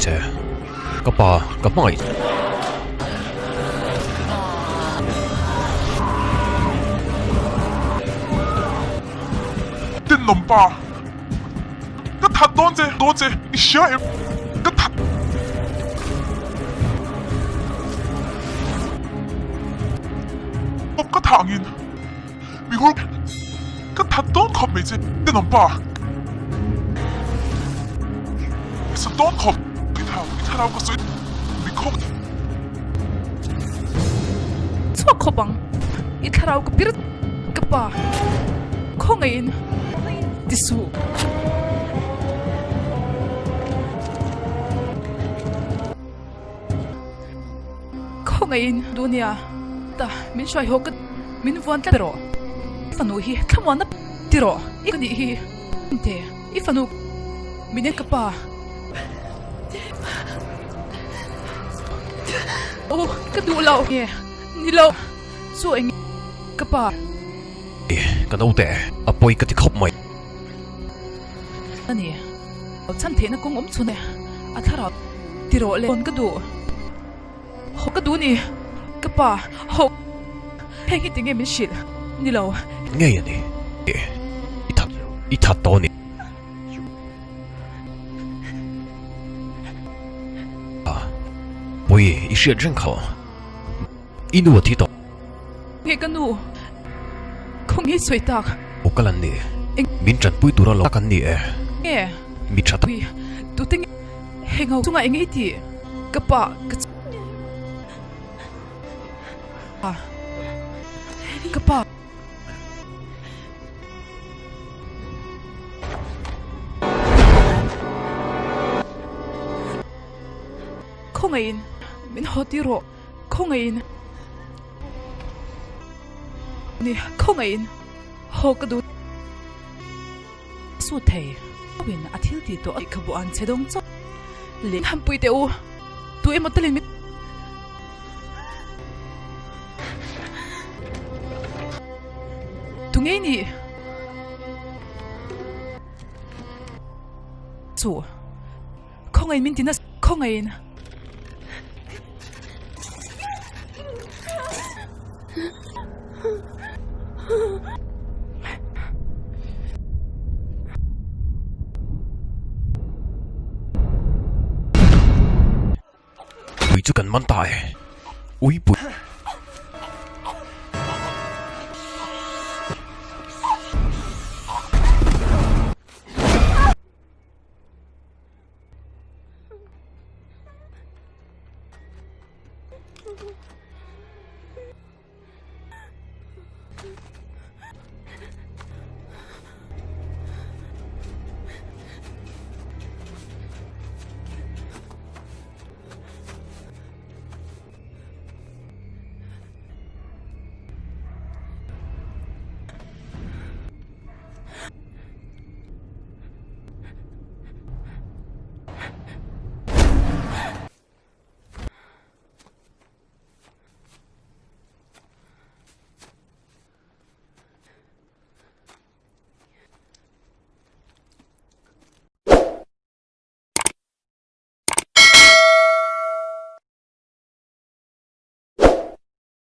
che. Ka pa, ka hmangaih. Tenawm pa, ka that dawn che, dawn che, i hria em? Ka that. Awp ka thah angin mi hur ka that dawn khawp mai che, tenawm pa. Sa dawn khawp i thau, i thlarau ka sawi mi khawp. Chhuak khawp ang, i thlarau ka pir ka pa khawngaihin ti suh. Khawngaihin dunia ta min hruai haw ka min vuan tlat rawh. I fanu hi thlamuanna ti rawh i ka nih hi te i fanu min en ka pa. Aw ka duh lo nge ni lo chu eng ka pa. Ka naute a pawi ka ti khawp mai. A ni. Chhan theihna kawng awm chhun e. A thlarau ti rawh le. Hawn ka duh. Haw ka duh ni. Ka pa, haw. Heng hi tinge min hrilh? Ni lo. Ngei a ni. I that, i that tawh a ni. Pawi, i hriat reng kha. I nu a thi tawh. Nge ka nu? Khaw nge sawi tak? Aw ka lan ni. Min tanpui tura lo tak an ni e. Nge? Mi tha tak. Pui, tute nge heng ho chungah eng nge i tih? Ka pa, ka pa, ka pa. Khawngaihin min haw tir rawh. Khawngaihin ni khawngaihin haw ka duh su thei in a thil tih tawh a khabu an che dawng chauh leh han pui teh u tu emaw talin min tu ngei ni chu Khawngaihin min ti nasa khawngaihin. Ui chu kan man ta e. Ui pui.